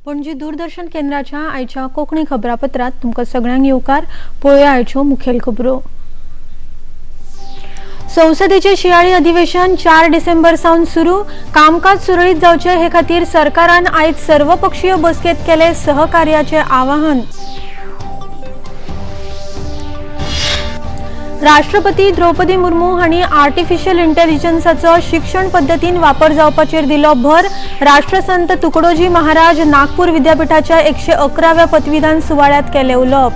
पणजी दूरदर्शन केंद्राच्या आयच्या कोंकणी खबरापत्रात तुमकां सगळ्यांक येवकार. पळोवया आयच्यो मुखेल खबरो. संसदेचे शियाळी अधिवेशन 4 डिसेंबर सावन सुरू. कामकाज सुरळीत जावचें हे खातीर सरकारान आयज सर्वपक्षीय बसकेंत केलें सहकार्याचें आवाहन. राष्ट्रपती द्रौपदी मुर्मू हांणी आर्टिफिशियल इंटेलिजन्साचो शिक्षण पद्दतीन वापर जावपाचेर दिलो भर. राष्ट्रसंत तुकडोजी महाराज नागपूर विद्यापीठाच्या 111व्या पदवीदान सुवाळ्यात केलें उलोवप.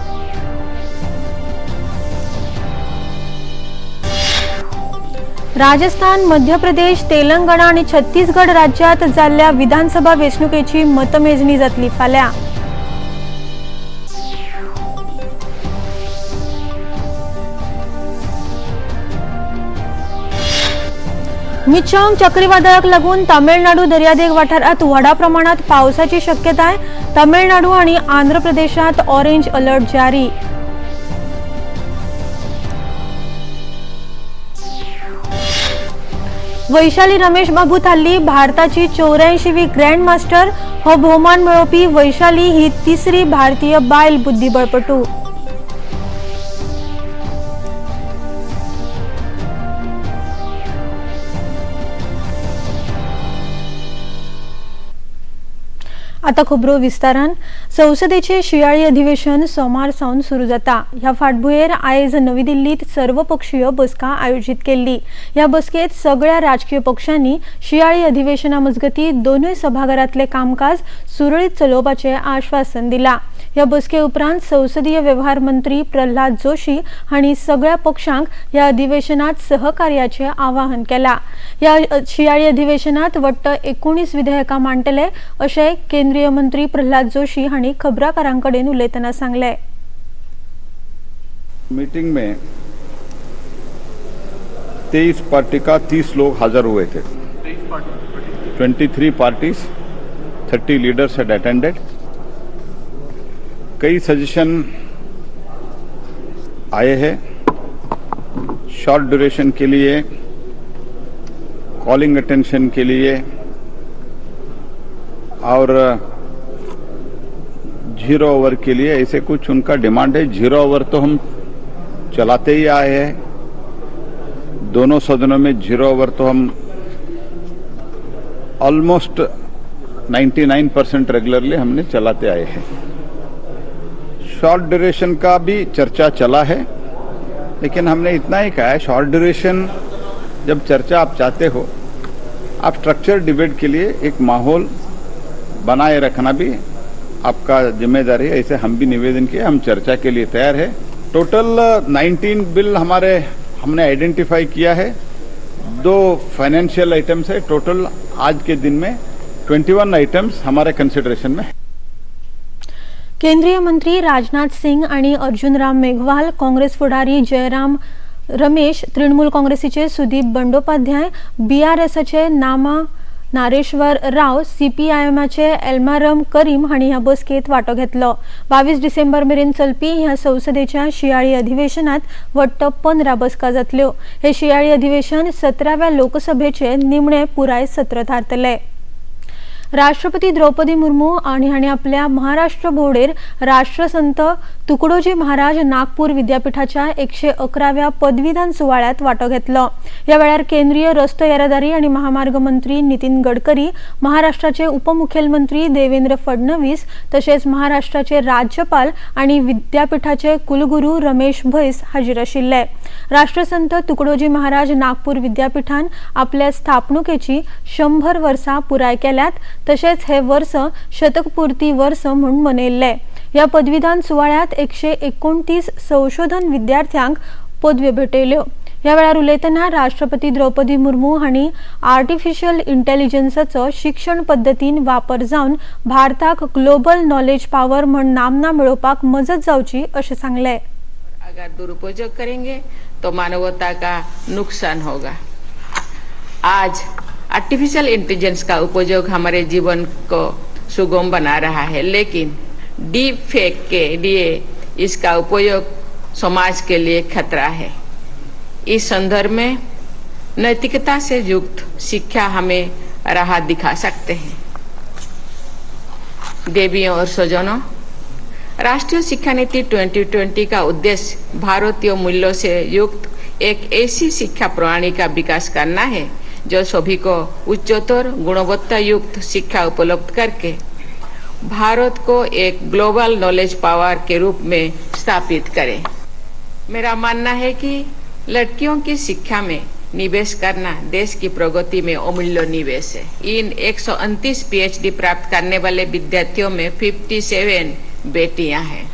राजस्थान, मध्य प्रदेश, तेलंगणा आनी छत्तीसगड राज्यात जाल्ल्या विधानसभा वेंचणुकेची मतमेजणी जातली फाल्यां. मिचौंग चक्रीवादळाक लागून तामिळनाडू दर्यादेग वाठारांत व्हडा प्रमाणात पावसाची शक्यताय. तामिळनाडू आनी आंध्र प्रदेशांत ऑरेंज अलर्ट जारी. वैशाली रमेश बाबू थारली भारताची 84वी ग्रँड मास्टर. हो भोवमान मेळोवपी वैशाली ही तिसरी भारतीय बायल बुद्धिबळपटू. आता खबरो विस्तारान. संसदेचे शियाळी अधिवेशन सोमार सावन सुरू जाता. ह्या फाटभुंयेर आयज नवी दिल्लीत सर्वपक्षीय बसका आयोजीत केल्ली. ह्या बसकेत सगळ्या राजकीय पक्षांनी शियाळी अधिवेशना मजगती दोनूय सभाघरांतले कामकाज सुरळीत चलोवपाचें आश्वासन दिलां. ह्या बसके उपरांत संसदीय वेव्हार मंत्री प्रल्हाद जोशी हांणी सगळ्या पक्षांक ह्या अधिवेशनात सहकार्याचें आवाहन केलां. ह्या शियाळी अधिवेशनात वट्ट 19 विधेयकां मांडटले अशें केंद्रीय मंत्री प्रल्हाद जोशी हांणी खबराकारां कडेन उलयतना सांगलें. मीटिंग में 23 पार्टी का 30 लोग हाजिर हुए थे. 23 पार्टीज, 30 लीडर्स हैड अटेंडेड. कई सजेशन आए हैं. शॉर्ट ड्यूरेशन के लिए, कॉलिंग अटेंशन के लिए और जीरो ओवर के लिए, ऐसे कुछ उनका डिमांड है. जीरो ओवर तो हम चलाते ही आए हैं. दोनों सदनों में जीरो ओवर तो हम ऑलमोस्ट 99% रेगुलरली हमने चलाते आए हैं. शॉर्ट ड्यूरेशन का भी चर्चा चला है, लेकिन हमने इतना ही कहा है, शॉर्ट ड्यूरेशन जब चर्चा आप चाहते हो, आप स्ट्रक्चर डिबेट के लिए एक माहौल बनाए रखना भी आपका जिम्मेदारी है. ऐसे हम भी निवेदन किए, हम चर्चा के लिए तैयार है. टोटल 19 बिल हमारे हमने आइडेंटिफाई किया है. 2 फाइनेंशियल आइटम्स है. टोटल आज के दिन में 21 आइटम्स हमारे कंसिडरेशन में है. केंद्रीय मंत्री राजनाथ सिंग आणि अर्जुन राम मेघवाल, काँग्रेस फुडारी जयराम रमेश, तृणमूल काँग्रेसीचे सुदीप बंडोपाध्याय, बीआरएसाचे नामा नारेश्वर राव, सीपीआयएमाचे एल्मारम करीम हांणी ह्या बसकेत वांटो घेतलो. 22 डिसेंबर मेरेन चलपी ह्या संसदेच्या शियाळी अधिवेशनात वट्ट 15 बसका जातल्यो. हे शियाळी अधिवेशन 17व्या लोकसभेचे निमणे पुराय सत्र थारतले. राष्ट्रपती द्रौपदी मुर्मू आनी हांणी आपल्या महाराष्ट्र भोंवडेर राष्ट्रसंत तुकडोजी महाराज नागपूर विद्यापीठाच्या 111व्या पदवीदान सुवाळ्यात वांटो घेतलो. ह्या वेळार केंद्रीय रस्तो येरादारी आनी महामार्ग मंत्री नितीन गडकरी, महाराष्ट्राचे उपमुखेलमंत्री देवेंद्र फडणवीस, तशेंच महाराष्ट्राचे राज्यपाल आनी विद्यापीठाचे कुलगुरू रमेश भैस हाजीर आशिल्ले. राष्ट्रसंत तुकडोजी महाराज नागपूर विद्यापीठान आपल्या स्थापणुकेची 100 वर्सां पुराय केल्यात, तशेंच हे वर्स शतकपूर्ती वर्स म्हूण मनयल्ले. ह्या पदवीदान सुवाळ्यात 129 संशोधन विद्यार्थ्यांक पदव्यो भेटयल्यो. ह्या वेळार उलयतना राष्ट्रपती द्रौपदी मुर्मू हांणी आर्टिफिशियल इंटेलिजन्साचो शिक्षण पद्दतीन वापर जावन भारताक ग्लोबल नॉलेज पावर म्हूण नामना मेळोवपाक मजत जावची अशें सांगलें. अगर दुरुपयोग करेंगे तो मानवता का नुकसान होगा. आज आर्टिफिशियल इंटेलिजेंस का उपयोग हमारे जीवन को सुगम बना रहा है, लेकिन डीप फेक के लिए इसका उपयोग समाज के लिए खतरा है. इस संदर्भ में नैतिकता से युक्त शिक्षा हमें राह दिखा सकते हैं. देवियों और स्वजनों, राष्ट्रीय शिक्षा नीति 2020 का उद्देश्य भारतीय मूल्यों से युक्त एक ऐसी शिक्षा प्रणाली का विकास करना है जो सभी को उच्चतर गुणवत्ता युक्त शिक्षा उपलब्ध करके भारत को एक ग्लोबल नॉलेज पावर के रूप में स्थापित करे। मेरा मानना है कि लड़कियों की शिक्षा में निवेश करना देश की प्रगति में अमूल्य निवेश है। इन 129 पीएचडी प्राप्त करने वाले विद्यार्थियों में 57 बेटियां हैं।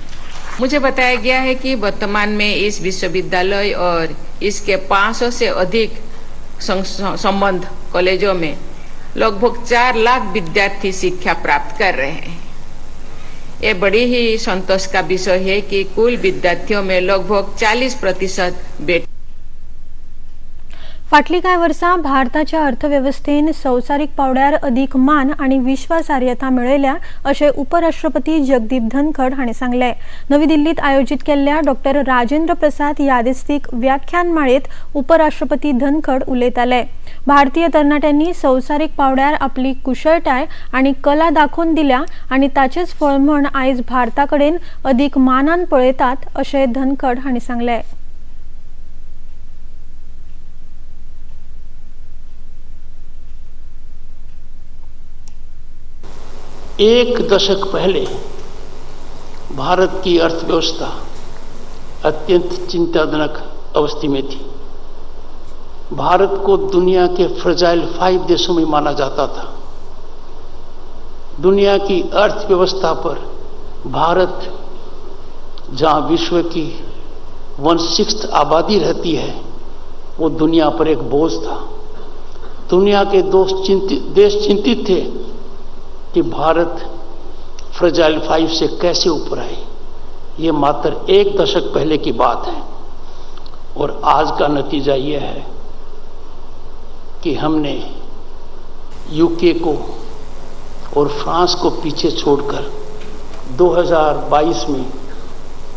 मुझे बताया गया है कि वर्तमान में इस विश्वविद्यालय और इसके 500 से अधिक संबंध कॉलेजों में लगभग 4 लाख विद्यार्थी शिक्षा प्राप्त कर रहे हैं। ये बड़ी ही संतोष का विषय है कि कुल विद्यार्थियों में लगभग 40% बेटी। फाटलीं कांय वर्सां भारताच्या अर्थवेवस्थेन संवसारीक पांवड्यार अदीक मान आनी विश्वासार्हता मेळयल्या अशें उपराष्ट्रपती जगदीप धनखड हांणी सांगलें। नवी दिल्लींत आयोजीत केल्ल्या डॉक्टर राजेंद्र प्रसाद यादस्तीक व्याख्यान माळेंत उपराष्ट्रपती धनखड उलयताले। भारतीय तरणाट्यांनी संवसारीक पांवड्यार आपली कुशळटाय आनी कला दाखोवन दिल्या आनी ताचेच फळ म्हूण आयज भारता कडेन अदीक मानान पळयतात अशें धनखड हांणी सांगलें। एक दशक पहले भारत की अर्थव्यवस्था अत्यंत चिंताजनक अवस्था में थी। भारत को दुनिया के फ्रेजाइल 5 देशों में माना जाता था। दुनिया की अर्थव्यवस्था पर भारत, जहां विश्व की 1/6 आबादी रहती है, वो दुनिया पर एक बोझ था। दुनिया के देश चिंतित थे कि भारत फ्रेजाइल 5 से कैसे ऊपर आए। ये मात्र एक दशक पहले की बात है और आज का नतीजा ये है कि हमने यूके को और फ्रांस को पीछे छोड़कर 2022 में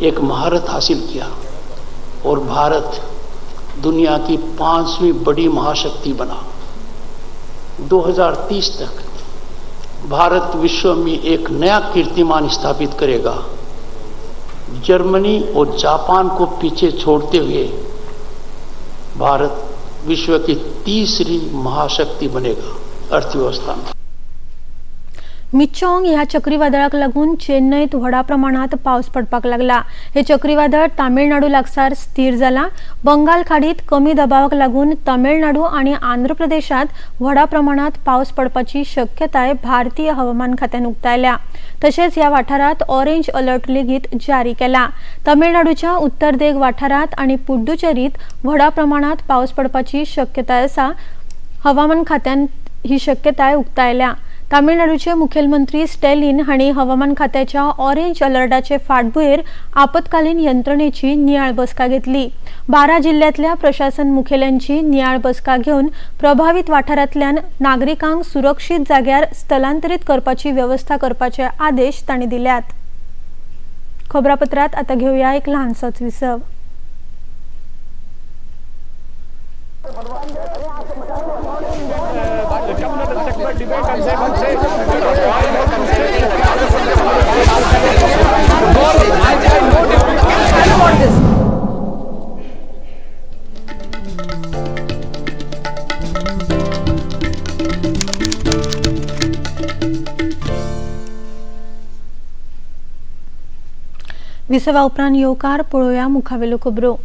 एक महारत हासिल किया और भारत दुनिया की 5वीं बड़ी महाशक्ति बना। 2030 तक भारत विश्व में एक नया कीर्तिमान स्थापित करेगा। जर्मनी और जापान को पीछे छोड़ते हुए भारत विश्व की 3री महाशक्ति बनेगा अर्थव्यवस्था में। मिचोंग ह्या चक्रीवादळाक लागून चेन्नईत व्हडा प्रमाणात पावस पडपाक लागला। हे चक्रीवादळ तामिळनाडू लागसार स्थिर जाला। बंगाल खाडीत कमी दबावाक लागून तामिळनाडू आनी आंध्र प्रदेशात व्हडा प्रमाणात पावस पडपाची शक्यताय भारतीय हवामान खात्यान उक्तायल्या। तशेंच ह्या वाठारात ऑरेंज अलर्ट लेगीत जारी केला। तामिळनाडूच्या उत्तर देग वाठारात आनी पुडुचेरीत व्हडा प्रमाणात पावस पडपाची शक्यताय आसा। हवामान खात्यान ही शक्यताय उक्तायल्या। तामिळनाडूचे मुखेलमंत्री स्टॅलिन हांणी हवामान खात्याच्या ऑरेंज अलर्टाचे फाटभुंयेर आपत्कालीन यंत्रणेची नियाळ बसका घेतली। 12 जिल्ह्यांतल्या प्रशासन मुखेल्यांची नियाळ बसका घेवन प्रभावीत वाठारांतल्यान नागरिकांक सुरक्षीत जाग्यार स्थलांतरीत करपाची वेवस्था करपाचे आदेश तांणी दिल्यात। खबरापत्रात आता घेऊया एक ल्हानसोच विसव। विसवा उपरांत येवकार पळोवया मुखावेल्यो खबरो।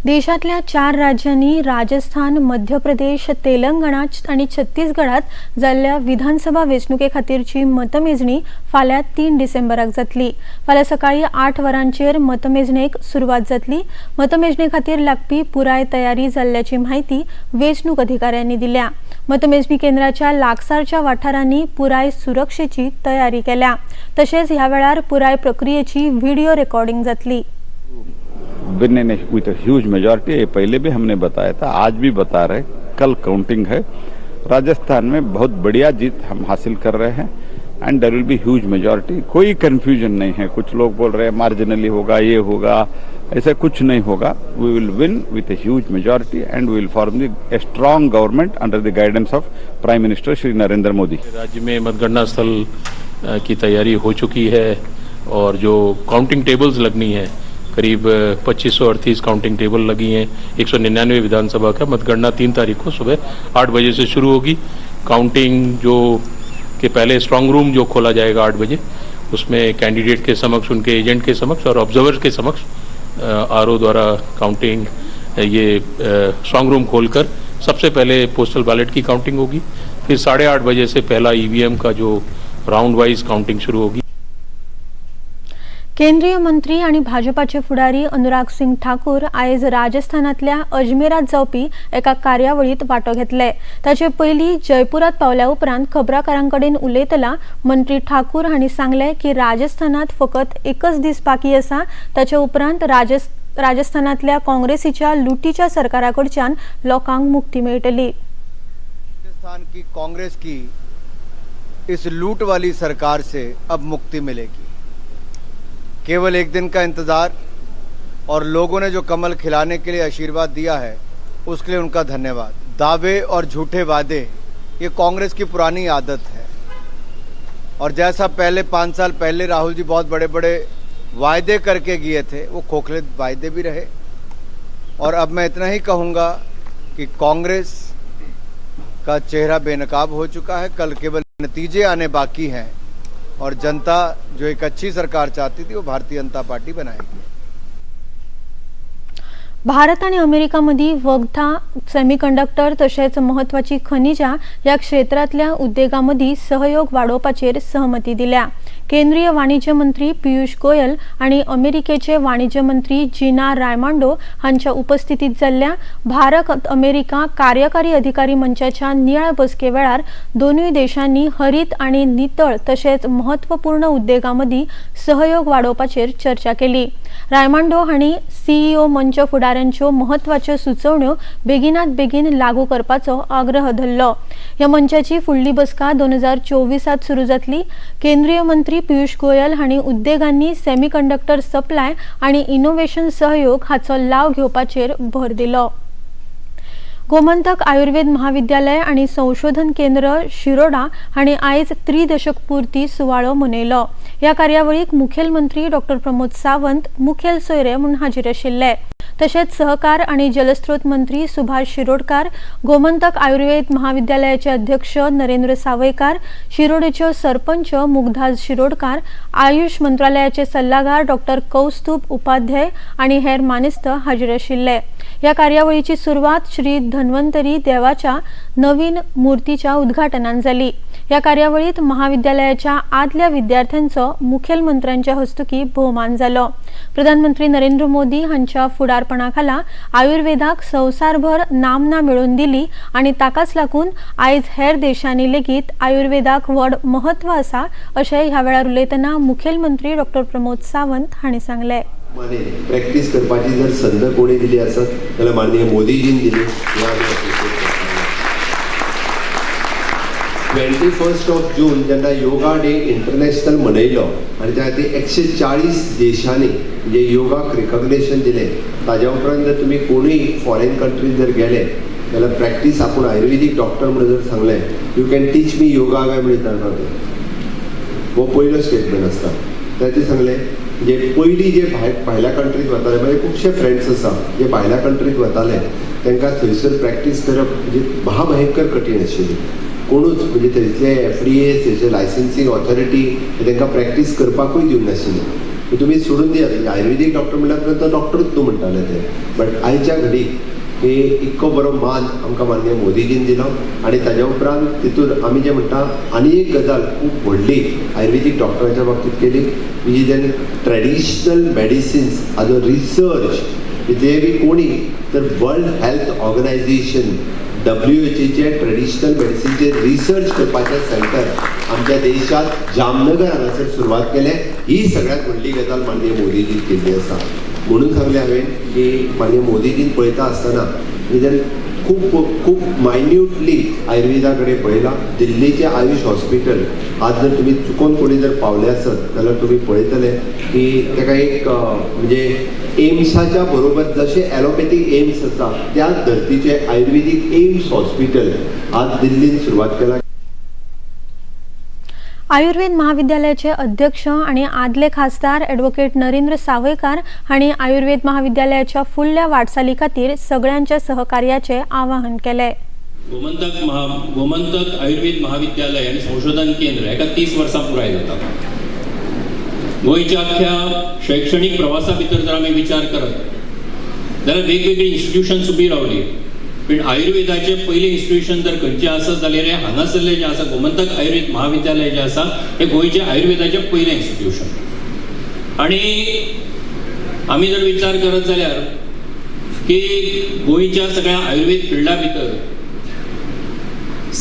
देशांतल्या 4 राज्यांनी राजस्थान, मध्य प्रदेश, तेलंगणा आनी छत्तीसगडात जाल्ल्या विधानसभा वेंचणुके खातीरची मतमेजणी फाल्यां 3 डिसेंबराक जातली। फाल्यां सकाळीं 8 वरांचेर मतमेजणेक सुरवात जातली। मतमेजणे खातीर लागपी पुराय तयारी जाल्ल्याची म्हायती वेंचणूक अधिकाऱ्यांनी दिल्या। मतमेजणी केंद्राच्या लागसारच्या वाठारांनी पुराय सुरक्षेची तयारी केल्या। तशेंच ह्या वेळार पुराय प्रक्रियेची व्हिडिओ रेकॉर्डिंग जातली। Win with a huge majority, ये पहले भी हमने बताया था, आज भी बता रहे, कल काउंटिंग है। राजस्थान में बहुत बढ़िया जीत हम हासिल कर रहे हैं and there will be huge majority. कोई कंफ्यूजन नहीं है। कुछ लोग बोल रहे हैं मार्जिनली होगा, ये होगा, ऐसा कुछ नहीं होगा। We will win with a huge majority and we will form the strong government under the guidance of prime minister Shri Narendra Modi. राज्य में मतगणना स्थल की तैयारी हो चुकी है और जो काउंटिंग टेबल्स लगनी है करीब 2538 काउंटिंग टेबल लगी हैं। 199 विधानसभा का मतगणना 3 तारीख को सुबह 8 बजे से शुरू होगी। काउंटिंग जो के पहले स्ट्रांग रूम जो खोला जाएगा 8 बजे, उसमें कैंडिडेट के समक्ष, उनके एजेंट के समक्ष और ऑब्जर्वर के समक्ष आरओ द्वारा काउंटिंग ये स्ट्रांग रूम खोलकर सबसे पहले पोस्टल बैलेट की काउंटिंग होगी। फिर 8:30 बजे से पहला ईवीएम का जो राउंड वाइज काउंटिंग शुरू होगी। केंद्रीय मंत्री आणि भाजपाचे फुडारी अनुराग सिंग ठाकूर आयज राजस्थानांतल्या अजमेरात जावपी एका कार्यावळीत वांटो घेतले। ताचे पयलीं जयपुरात पावल्या उपरांत खबराकारां कडेन उलयतना मंत्री ठाकूर हांणी सांगलें की राजस्थानात फकत एकच दीस बाकी आसा। ताचे उपरांत राजस्थानांतल्या काँग्रेसीच्या लुटीच्या सरकारा कडच्यान लोकांक मुक्ती मेळटली। राजस्थान की कांग्रेस की इस लूट वाली सरकार से अब मुक्ति मिलेगी। केवल एक दिन का इंतज़ार और लोगों ने जो कमल खिलाने के लिए आशीर्वाद दिया है उसके लिए उनका धन्यवाद। दावे और झूठे वादे ये कांग्रेस की पुरानी आदत है और जैसा पहले 5 साल पहले राहुल जी बहुत बड़े बड़े वायदे करके गए थे, वो खोखले वायदे भी रहे। और अब मैं इतना ही कहूँगा कि कांग्रेस का चेहरा बेनकाब हो चुका है। कल केवल नतीजे आने बाकी हैं और जनता जो एक अच्छी सरकार चाहती थी वो भारतीय जनता पार्टी बनाएगी। भारत आणि अमेरिका मदीं वखदां, सेमीकंडक्टर तशेंच म्हत्वाची खनिजां ह्या क्षेत्रांतल्या उद्देगां मदीं सहयोग वाडोवपाचेर सहमती दिल्या। केंद्रीय वाणिज्य मंत्री पियुष गोयल आनी अमेरिकेचे वाणिज्य मंत्री जिना रायमांडो हांच्या उपस्थितीत जाल्ल्या भारत अमेरिका कार्यकारी अधिकारी मंचाच्या नियाळ बसके वेळार दोनूय देशांनी हरीत आनी नितळ तशेंच म्हत्वपूर्ण उद्देगां मदीं सहयोग वाडोवपाचेर चर्चा केली। रायमांडो हांणी सीईओ मंच फुडाऱ्यांच्यो म्हत्वाच्यो सुचोवण्यो बेगिनात बेगीन लागू करपाचो आग्रह धरलो। ह्या मंचाची फुडली बसका 2024 सुरू जातली। केंद्रीय मंत्री पियुष गोयल हांणी उद्देगांनी सेमीकंडक्टर सप्लाय आनी इनोव्हेशन सहयोग हाचो लाव घेवपाचेर भर दिलो। गोमंतक आयुर्वेद महाविद्यालय आनी संशोधन केंद्र शिरोडा हांणी आयज त्रिदशकपूर्ती सुवाळो मनयलो। ह्या कार्यावळीक मुखेलमंत्री डॉक्टर प्रमोद सावंत मुखेल सोयरे म्हूण हाजीर आशिल्ले। तशेंच सहकार आनी जलस्रोत मंत्री सुभाष शिरोडकार, गोमंतक आयुर्वेद महाविद्यालयाचे अध्यक्ष नरेंद्र सावयकार, शिरोडेच्यो सरपंच मुग्धा शिरोडकार, आयुष मंत्रालयाचे सल्लागार डॉक्टर कौस्तुभ उपाध्याय आनी हेर मानेस्त हाजीर आशिल्ले। ह्या कार्यावळीची सुरवात श्री धन्वंतरी देवाच्या नवीन मूर्तीच्या उद्घाटनान जाली। ह्या कार्यावळीत महाविद्यालयाच्या आदल्या विद्यार्थ्यांचो मुखेलमंत्र्यांच्या हस्तुकी भोवमान जालो। प्रधानमंत्री नरेंद्र मोदी हांच्या फुडारपणाखाला आयुर्वेदाक संवसारभर नामना मेळोवन दिली आनी ताकाच लागून आयज हेर देशांनी लेगीत आयुर्वेदाक व्हड म्हत्व आसा अशें ह्या वेळार उलयतना मुखेलमंत्री डॉक्टर प्रमोद सावंत हांणी सांगलें। माने प्रॅक्टीस करपाची जर संद कोणी दिली आसत जाल्यार माननीय मोदीजीन दिली। हे आमी appreciate करता। 21 जून जेन्ना योगा डे इंटरनॅशनल मनयलो आनी त्या खातीर 140 देशांनी म्हणजे योगाक रिकग्नेशन दिलें। ताज्या उपरांत जर तुमी कोणूय फॉरेन कंट्रीन जर गेले जाल्यार प्रॅक्टीस आपूण आयुर्वेदीक डॉक्टर म्हणून जर सांगलें, "You can teach me yoga" काय म्हणून विचारता ते, हो पयलो स्टेटमेंट आसता। ताचें सांगलें म्हणजे पयलीं जे भायर भायल्या कंट्रीत वताले, म्हणजे खुबशे फ्रेंड्स आसा जे भायल्या कंट्रीत वताले, तांकां थंयसर प्रॅक्टीस करप म्हणजे महाभयंकर कठीण आशिल्ली। कोणूच म्हणजे थंयसले एफडीए, थंयचे लायसन्सिंग ऑथॉरिटी तांकां प्रॅक्टीस करपाकूय दिवंक नाशिल्ली। तुमी सोडून दियात, आयुर्वेदीक डॉक्टर म्हणल्यार तो डॉक्टरूच न्हू म्हणटाले ते। बट आयच्या घडीक हे इतको बरो मान आमकां माननीय मोदीजीन दिलो आनी ताज्या उपरांत तितून आमी जे म्हणटा आनी एक गजाल खूब व्हडली आयुर्वेदीक डॉक्टरांच्या बाबतीत केली, म्हणजे जेन्ना ट्रेडिशनल मेडिसिन्स हाजो रिसर्च जे बी कोणी तर world health organisation W H ओचे ट्रेडिशनल मेडिसिनचे रिसर्च करपाचें सेंटर आमच्या देशात जामनगर हांगासर सुरवात केलें। ही सगळ्यात व्हडली गजाल माननीय मोदीजीन केल्ली आसा। म्हणून सांगलें हांवें की माननीय मोदीजीन पळयता आसतना म्हणजे खूब खूब मायन्युटली आयुर्वेदा कडेन पळयलां। दिल्लीचें आयुष हॉस्पिटल आज जर तुमी चुकोन कोणी जर पावले आसत जाल्यार तुमी पळयतले की ताका एक म्हणजे एम्साच्या बरोबर जशें एलोपॅथीक एम्स आसा त्याच धर्तीचें आयुर्वेदीक एम्स हॉस्पिटल आज दिल्लीन सुरवात केला। आयुर्वेद महाविद्यालयाचे अध्यक्ष आनी आदले खासदार ॲडव्होकेट नरेंद्र सावयकार हांणी आयुर्वेद महाविद्यालयाच्या फुडल्या वाटचाली खातीर सगळ्यांच्या सहकार्याचे आवाहन केले. गोमंतक आयुर्वेद महाविद्यालय आनी संशोधन केंद्र हेका 30 वर्सां पुराय जाता. गोंयच्या अख्ख्या शैक्षणीक प्रवासा भितर जर आमी विचार करत जाल्यार वेगवेगळीं इन्स्टिट्युशन्स उबी रावली, पूण आयुर्वेदाचें पयलें इन्स्टिट्युशन जर खंयचें आसत जाल्यार हें हांगासरलें जें आसा गोमंतक आयुर्वेद महाविद्यालय जें आसा हें गोंयचें आयुर्वेदाचें पयलें इन्स्टिट्युशन. आनी आमी जर विचार करत जाल्यार की गोंयच्या सगळ्या आयुर्वेद फिल्डा भितर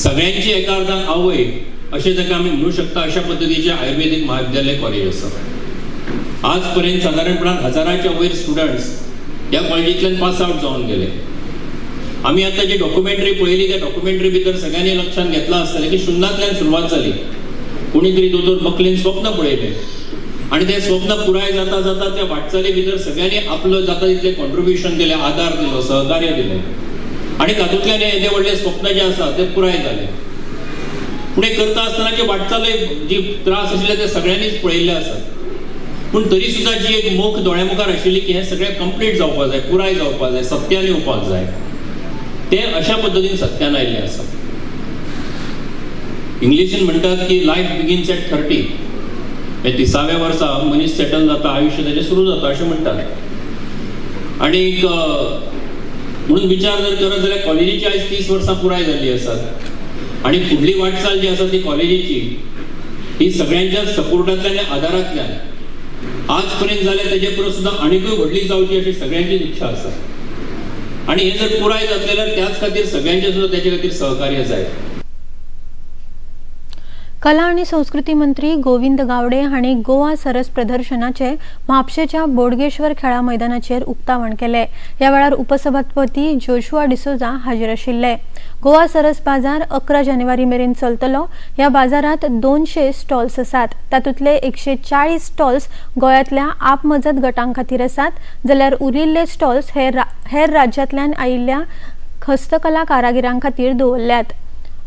सगळ्यांची एका अर्थान आवय अशें ताका आमी म्हणू शकता अशा पद्दतीचें आयुर्वेदीक महाविद्यालय कॉलेज आसा. आज पर्यंत सादारणपणान हजाराच्या वयर स्टुडंट्स ह्या कॉलेजींतल्यान पास आवट जावन गेले. आमी आतां जी डॉक्युमेंटरी पळयली त्या डॉक्युमेंटरी भितर सगळ्यांनी लक्षांत घेतलां आसतलें की शुन्नांतल्यान सुरवात जाली. कोणी तरी दोतोर बकलेन स्वप्न पळयलें आनी तें स्वप्न पुराय जाता जाता त्या वाटचाली भितर सगळ्यांनी आपलो जाता तितलें कॉन्ट्रिब्युशन दिलें, आदार दिलो, सहकार्य दिलें आनी तातूंतल्यान हें येदें व्हडलें स्वप्न जें आसा तें पुराय जालें. पूण हें करता आसतना जी वाटचाल जी त्रास आशिल्ले ते सगळ्यांनीच पळयल्ले आसात, पूण तरी सुद्दां जी एक मोख दोळ्या मुखार आशिल्ली की हें सगळें कंप्लीट जावपाक जाय, पुराय जावपाक जाय, सत्यान येवपाक जाय, तें अशा पद्दतीन सत्यान आयिल्लें आसा. इंग्लिशीन म्हणटात की लायफ बिगिन्स एट 30, हे 30व्या वर्सा मनीस सेटल जाता, आयुश्य ताजें सुरू जाता अशें म्हणटात. आनी म्हणून विचार जर करत जाल्यार कॉलेजीची आयज 30 वर्सां पुराय जाल्ली आसात आनी फुडली वाटचाल जी आसा ती कॉलेजीची ही सगळ्यांच्या सपोर्टांतल्यान आनी आदारांतल्यान आज पर्यंत जाल्या तेजे परस सुद्दां आनीकूय व्हडली जावची अशी सगळ्यांचीच इच्छा आसा. आनी हें जर पुराय जातलें जाल्यार त्याच खातीर सगळ्यांचें सुद्दां तेजे खातीर सहकार्य जाय. कला आनी संस्कृती मंत्री गोविंद गावडे हांणी गोवा सरस प्रदर्शनाचे म्हापशेच्या बोडगेश्वर खेळा मैदानाचेर उक्तावण केले. ह्या वेळार उपसभापती जोशुआ डिसोजा हाजीर आशिल्ले. गोवा सरस बाजार 11 जानेवारी मेरेन चलतलो. ह्या बाजारात 200 स्टॉल्स आसात. तातूंतले 140 स्टॉल्स गोंयांतल्या आपमजत गटां खातीर आसात, जाल्यार उरिल्ले स्टॉल्स हेर राज्यांतल्यान आयिल्ल्या हस्तकला कारागिरां खातीर दवरल्यात.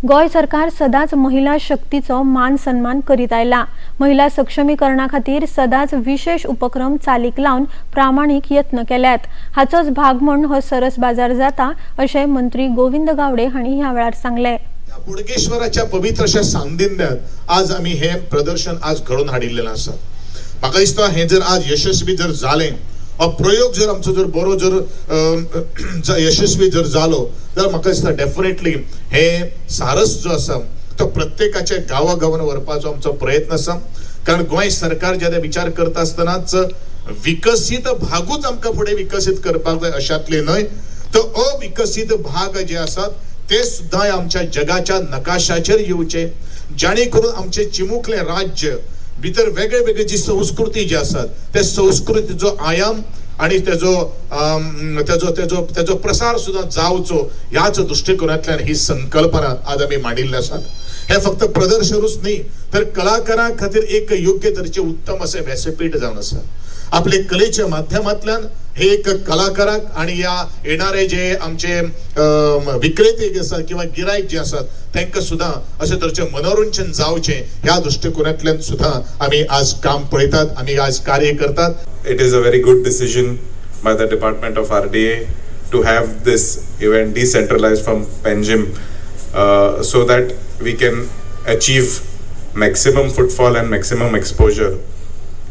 गोंय सरकार सदांच महिला शक्तीचो मान सन्मान करीत आयला. महिला सक्षमीकरणा खातीर सदांच विशेष उपक्रम चालीक लावन प्रामाणीक यत्न केल्यात. हाचोच भाग म्हूण हो सरस बाजार जाता अशें मंत्री गोविंद गावडे हांणी ह्या वेळार सांगलें. बोडगेश्वराच्या पवित्र अशा सान्निध्यात आज आमी हें प्रदर्शन आज घडोवन हाडिल्लें आसा. म्हाका दिसता हें जर आज यशस्वी जर जालें, हो प्रयोग जर आमचो जर बरो जर यशस्वी जर जालो जाल्यार म्हाका दिसता डेफिनेटली हे सारस जो आसा तो प्रत्येकाच्या गांवा गांवान व्हरपाचो आमचो प्रयत्न आसा. कारण गोंय सरकार जेन्ना विचार करता आसतनाच विकसीत भागूच आमकां फुडें विकसीत करपाक जाय अशांतले न्हय, तर अविकसीत भाग जे आसात ते सुद्दां आमच्या जगाच्या नकाशाचेर येवचे, जाणे करून आमचें चिमुकलें राज्य भितर वेगळे वेगळे जी संस्कृती जी आसात त्या संस्कृतीचो आयाम आणि तेजो तेजो तेजो तेजो प्रसार सुद्दां जावचो ह्याच दृश्टिकोनांतल्यान ही संकल्पना आज आमी मांडिल्ली आसात. हे फक्त प्रदर्शनूच न्ही तर कलाकारां खातीर एक योग्य तरेचें उत्तम अशें व्यासपीठ जावन आसा. आपले कलेच्या माध्यमांतल्यान हे एक कलाकाराक आणि ह्या येणारे जे आमचे विक्रेते जे आसात किंवा गिरायक जे आसात तांकां सुद्दां अशे तरेचें मनोरंजन जावचें ह्या दृश्टिकोनांतल्यान सुद्दां आमी आज काम पळयतात, आमी आज कार्य करतात. It is a very good decision by the Department of RDA to have this event decentralized from Panjim so that we can achieve maximum footfall and maximum exposure.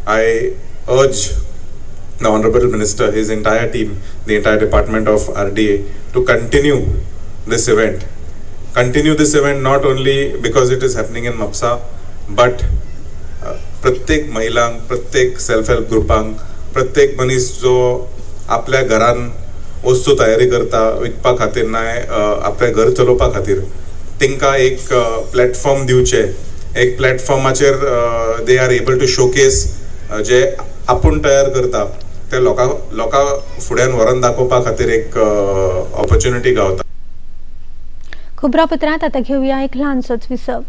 I urge the Honorable Minister, his entire team, the entire Department of RDA to continue this event. Continue this event not only because it is happening in Mapsa, but प्रत्येक महिलांक, प्रत्येक self help ग्रुपांक, प्रत्येक मनीस जो आपल्या घरान वस्तू तयारी करता विकपा खातीर ना आपलें घर चलोवपा खातीर, तांकां एक प्लॅटफॉर्म दिवचें. एक प्लॅटफॉर्माचेर they are able to showcase जे आपूण तयार करता ते लोकां लोकां फुड्यान व्हरोन दाखोवपा खातीर एक ऑपॉर्च्युनिटी गावता. खबरापत्रांत आतां घेवया एक ल्हानसोच विसव.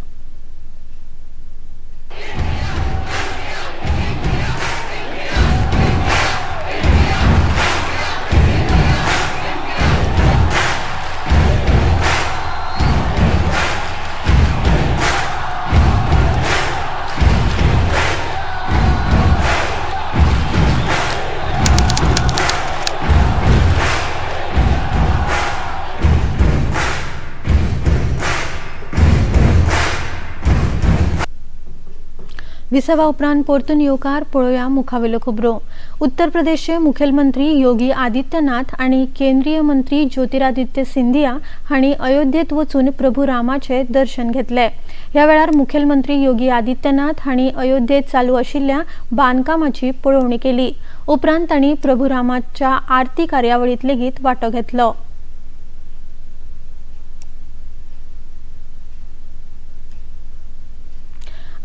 विसवा उपरांत परतून येवकार. पळोवया मुखावेल्यो खबरो. उत्तर प्रदेशचे मुखेलमंत्री योगी आदित्यनाथ आनी केंद्रीय मंत्री ज्योतिरादित्य सिंधिया हांणी अयोध्येत वचून प्रभू रामाचे दर्शन घेतले. ह्या वेळार मुखेलमंत्री योगी आदित्यनाथ हांणी अयोध्येत चालू आशिल्ल्या बांदकामाची पळोवणी केली. उपरांत तांणी प्रभू रामाच्या आरती कार्यावळींत लेगीत वांटो घेतलो.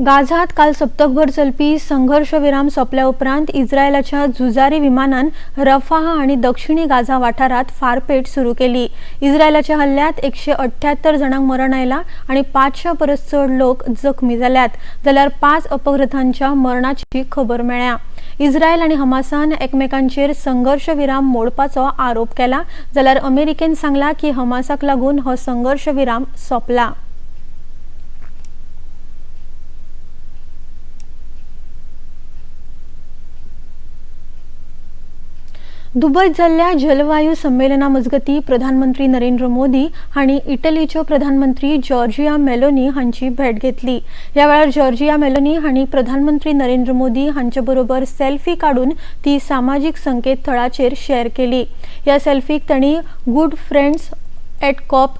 गाझात काल सप्तकभर चलपी संघर्ष विराम सोंपल्या उपरांत इस्रायलाच्या झुजारी विमानान रफाह आनी दक्षिणी गाझा वाठारात फारपेट सुरू केली. इस्रायलाच्या हल्ल्यात 178 जाणांक मरण आयला आनी 500 परस चड लोक जखमी जाल्यात, जाल्यार 5 अपघृतांच्या मरणाची खबर मेळ्ळ्या. इस्रायल आनी हमासान एकमेकांचेर संघर्ष विराम मोडपाचो आरोप केला, जाल्यार अमेरिकेन सांगला की हमासाक लागून हो संघर्ष विराम सोंपला. दुबईत जाल्ल्या जलवायू संमेलना मजगती प्रधानमंत्री नरेंद्र मोदी हांणी इटलीच्यो प्रधानमंत्री जॉर्जिया मेलोनी हांची भेट घेतली. ह्या वेळार जॉर्जिया मेलोनी हांणी प्रधानमंत्री नरेंद्र मोदी हांचे बरोबर सेल्फी काडून ती सामाजीक संकेतथळाचेर शेअर केली. ह्या सेल्फीक तांणी गुड फ्रेंड्स एट कॉप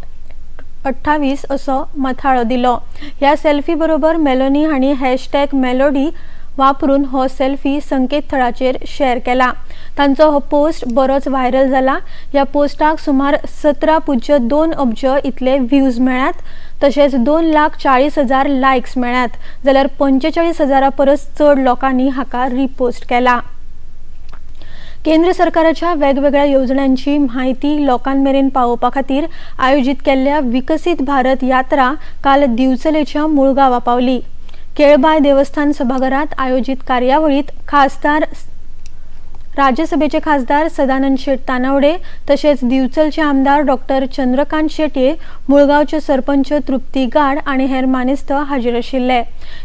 28 असो मथाळो दिलो. ह्या सेल्फी बरोबर मेलोनी हांणी हॅशटॅग मेलोडी वापरून हो सेल्फी संकेतथळाचेर शेअर केला. तांचो हो पोस्ट बरोच व्हायरल जाला. ह्या पोस्टाक सुमार 17.2 अब्ज इतले व्ह्यूज मेळ्ळ्यात, तशेंच 2,40,000 लायक्स मेळ्ळ्यात, जाल्यार 45,000 परस चड लोकांनी हाका रिपोस्ट केला. केंद्र सरकाराच्या वेगवेगळ्या येवजण्यांची म्हायती लोकां मेरेन पावोवपा खातीर आयोजीत केल्ल्या विकसीत भारत यात्रा काल दिवचलेच्या मुळगांवा पावली. केळबाय देवस्थान सभाघरात आयोजित कार्यावळीत खासदार राज्यसभेचे खासदार सदानंद शेट तानावडे तसेच दिवचलचे आमदार डॉक्टर चंद्रकांत शेट्ये, मुळगांवचे सरपंच तृप्ती गाड आनी हेर मानेस्त हाजीर आशिल्ले.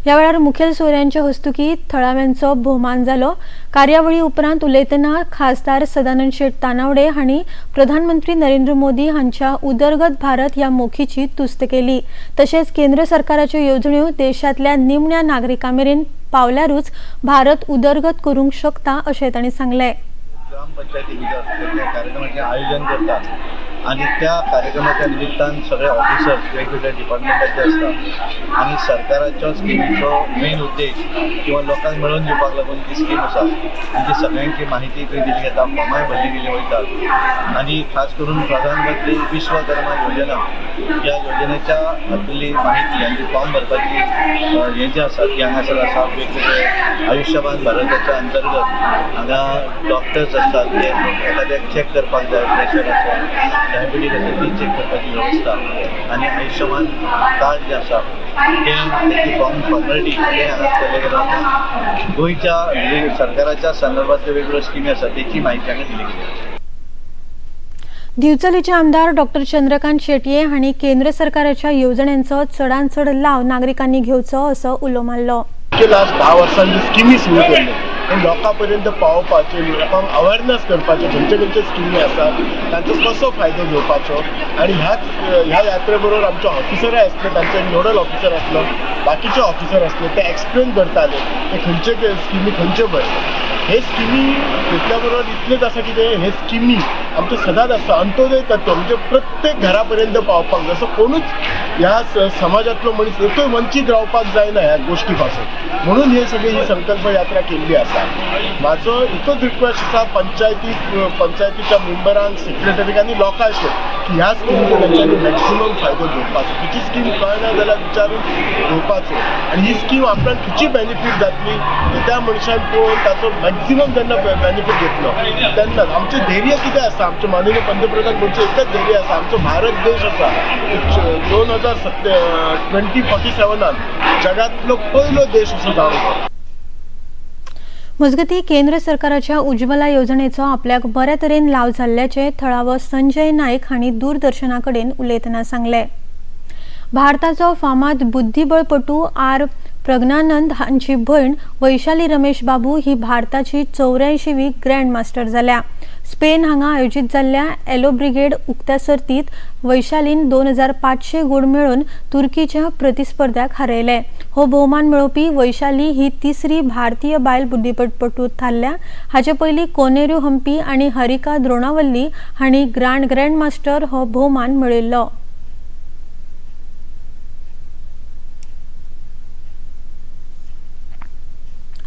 ह्या वेळार मुखेल सोयऱ्यांच्या हस्तुकी थळाव्यांचो भोवमान जालो. कार्यावळी उपरांत उलयतना खासदार सदानंद शेट तानावडे हांणी प्रधानमंत्री नरेंद्र मोदी हांच्या उदरगत भारत ह्या मोखीची तुस्त केली. तशेंच केंद्र सरकाराच्यो येवजण्यो देशांतल्या निमण्या नागरिकां मेरेन पावल्यारूच भारत उदरगत करूंक शकता अशें तांणी सांगलें. ग्रामपंचायती भितर कार्यक्रमाचें आयोजन करतात आनी त्या कार्यक्रमाच्या निमित्तान सगळे ऑफिसर्स वेगवेगळ्या डिपार्टमेंटाचे आसता आनी सरकाराच्या स्किमीचो मेन उद्देश किंवा लोकांक मेळोवन दिवपाक लागून जी स्कीम आसा तेची सगळ्यांची माहिती थंय दिली वता, फॉर्मांय भरली गेली वयतात आनी खास करून प्रधानमंत्री विश्वकर्मा योजना ह्या योजनेच्या हातूंतली माहिती आनी फॉर्म भरपाची हें जें आसा ती हांगासर आसा. वेगवेगळे आयुश्यमान भारताच्या अंतर्गत हांगा डॉक्टर्स आसतात ते एखाद्याक चॅक करपाक जाय, प्रेशर आसा, डायबिटीज आसा ती चॅक करपाची वेवस्था आनी आयुश्यमान कार्ड जें आसा तें तेची फॉर्म फॉर्मेलिटी तें हांगा केलें गेलें वता. गोंयच्या सरकाराच्या संदर्भांतल्यो वेगवेगळ्यो स्किमी आसा तेची म्हायती हांगा दिली गेली. दिवचलेचे आमदार डॉक्टर चंद्रकांत शेट्ये हांणी केंद्र सरकाराच्या येवजण्यांचो चडांत चड लाव नागरिकांनी घेवचो असो उलो मारलो. लास्ट 10 वर्सांनी स्किमी सुरू केल्ल्यो आनी लोकां पर्यंत पावोवपाच्यो, लोकांक अवेरनस करपाच्यो, खंयचे खंयचे स्किमी आसात तांचो कसो फायदो घेवपाचो. आनी ह्या यात्रे बरोबर आमचे ऑफिसरय आसले, तांचे नोडल ऑफिसर आसलो, बाकीचे ऑफिसर आसले, ते एक्सप्लेन करताले ते खंयचे स्किमी खंयचे बरे. हे स्किमी घेतल्या बरोबर इतलेंच आसा कितें हे स्किमी आमचें सदांच आसता अंत्योदय तत्व, म्हणजे प्रत्येक घरा पर्यंत पावपाक जाय. असो कोणूच ह्या समाजांतलो मनीस एकूय वंचीत रावपाक जायना ह्या गोश्टी पासून, म्हणून हे सगळी ही संकल्प यात्रा केल्ली आसा. म्हाजो एकूच रिक्वेस्ट आसा पंचायतीच्या मेंबरांक, सेक्रेटरीक आनी लोकांक की ह्या स्किमीचो तेंच्यांनी मॅक्सिमम फायदो घेवपाचो. खंयची स्कीम कळना जाल्यार विचारून घेवपाचो आनी ही स्कीम आपणाक खंयची बेनिफीट जातली त्या मनशान पळोवन ताचो मॅक्सिमम जेन्ना बेनिफीट घेतलो तेन्ना आमचें धैर्य कितें आसा, आमचें माननीय पंतप्रधान म्हणचे एकच धैर्य आसा, आमचो भारत देश आसा 2047 जगांतलो पयलो देश असो जावंक. मजगती केंद्र सरकाराच्या उज्ज्वला येवजणेचो आपल्याक बऱ्या तरेन लाव जाल्ल्याचे थळावो संजय नायक हांणी दूरदर्शना कडेन उलयतना सांगलें. भारताचो फामाद बुद्धिबळपटू आर प्रज्ञानंद हांची भयण वैशाली रमेश बाबू ही भारताची 84वी ग्रँड मास्टर जाल्या. स्पेन हांगा आयोजीत जाल्ल्या एलो ब्रिगेड उक्त्या सर्तीत वैशालीन 2500 गूण मेळोवन तुर्कीच्या प्रतिस्पर्ध्याक हारयले. हो भोवमान मेळोवपी वैशाली ही तिसरी भारतीय बायल बुद्धिबळपटू थारल्या. हाचे पयलीं कोनेरू हम्पी आनी हरिका द्रोणावल्ली हांणी ग्रँड मास्टर हो भोवमान मेळयल्लो.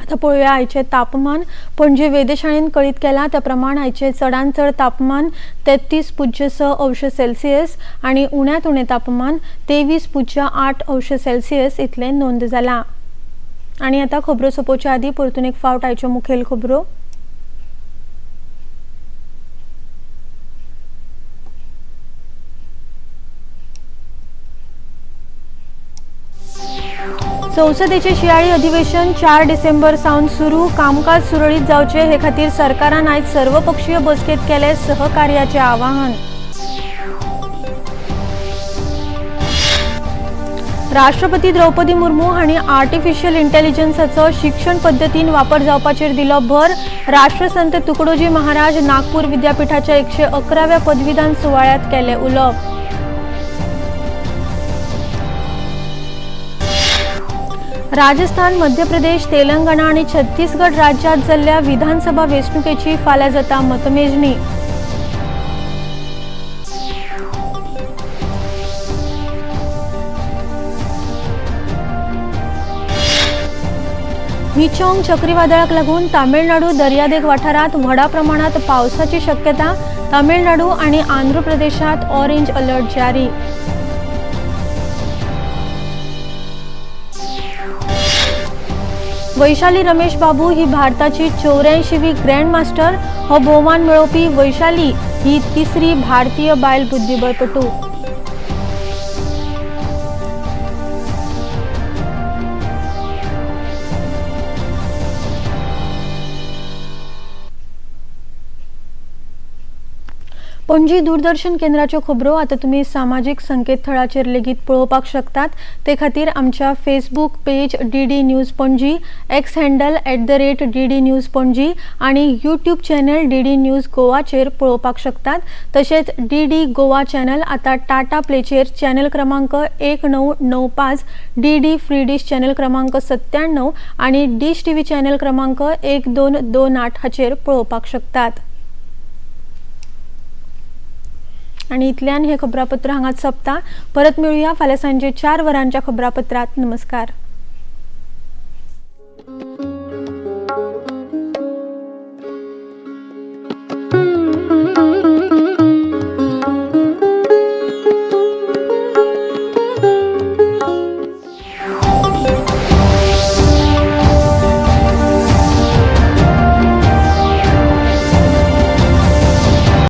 आतां पळोवया आयचें तापमान. पणजे वेधशाळेन कळीत केलां त्या प्रमाण आयचें चडांत चड तापमान 33.6 अंश सेल्सियस आनी उण्यांत उणें तापमान 23.8 अंश सेल्सियस इतलें नोंद जालां. आनी आतां खबरो सोंपोवच्या आदीं परतून एक फावट आयच्यो मुखेल खबरो. संसदेचे शियाळी अधिवेशन 4 डिसेंबर सावन सुरू. कामकाज सुरळीत जावचे हे खातीर सरकारान आयज सर्वपक्षीय बसकेत केले सहकार्याचे आवाहन. राष्ट्रपती द्रौपदी मुर्मू हांणी आर्टिफिशियल इंटेलिजन्साचो शिक्षण पद्दतीन वापर जावपाचेर दिलो भर. राष्ट्रसंत तुकडोजी महाराज नागपूर विद्यापीठाच्या 111व्या पदवीदान सुवाळ्यात केले उलोवप. राजस्थान, मध्य प्रदेश, तेलंगणा आणि छत्तीसगड राज्यात जाल्ल्या विधानसभा वेंचणुकेची फाल्यां जाता मतमेजणी. मिचोंग चक्रीवादळाक लागून तामिळनाडू दर्यादेग वाठारांत व्हडा प्रमाणात पावसाची शक्यता. तामिळनाडू आणि आंध्र प्रदेशात ऑरेंज अलर्ट जारी. वैशाली रमेश बाबू ही भारताची 84वी ग्रँड मास्टर. हो भोवमान मेळोवपी वैशाली ही तिसरी भारतीय बायल बुद्धिबळपटू. पणजी दूरदर्शन केंद्राच्यो खबरो आतां तुमी सामाजीक संकेतथळाचेर लेगीत पळोवपाक शकतात. ते खातीर आमच्या Facebook page DD news Panaji, X handle @DD news Panaji आनी यूट्यूब चॅनल DD news गोवाचेर पळोवपाक शकतात. तशेंच DD Goa channel आतां टाटा प्लेचेर चॅनल क्रमांक 1995, DD free डिश चॅनल क्रमांक 97 आनी डिश TV channel क्रमांक 1228 हाचेर पळोवपाक शकतात. आणि इतल्यान हे खबरापत्र हांगाच सोंपता. परत मेळुया फाल्यां सांजे 4 वरांच्या खबरापत्रात. नमस्कार.